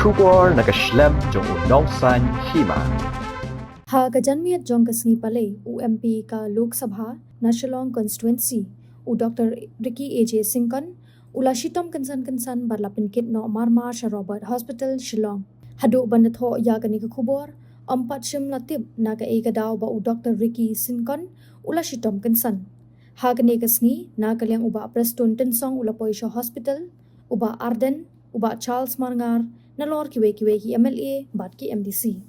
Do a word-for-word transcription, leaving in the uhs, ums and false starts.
Khubor na ka shlem jong u nongsan hima. Ha ka janmiet jong ka sngi Palei, u M P ka Lok Sabha na Shillong constituency, u Doctor Ricky A J Syngkon, u la shitom kynsan kynsan bad la pynkit noh marmar sha Robert Hospital, Shillong. Haduh ban da thoh ïa kane ka khubor, ym pat shym la tip na kaei ka daw ba u Doctor Ricky Syngkon u la shitom kynsan. Ha kane ka sngi, na ka liang u Bah Prestone Tynsong u la poi sha hospital, u Bah Ardent, u Bah Charles Marngar, nalor kiwei kiwei ki M L A bad ki M D C.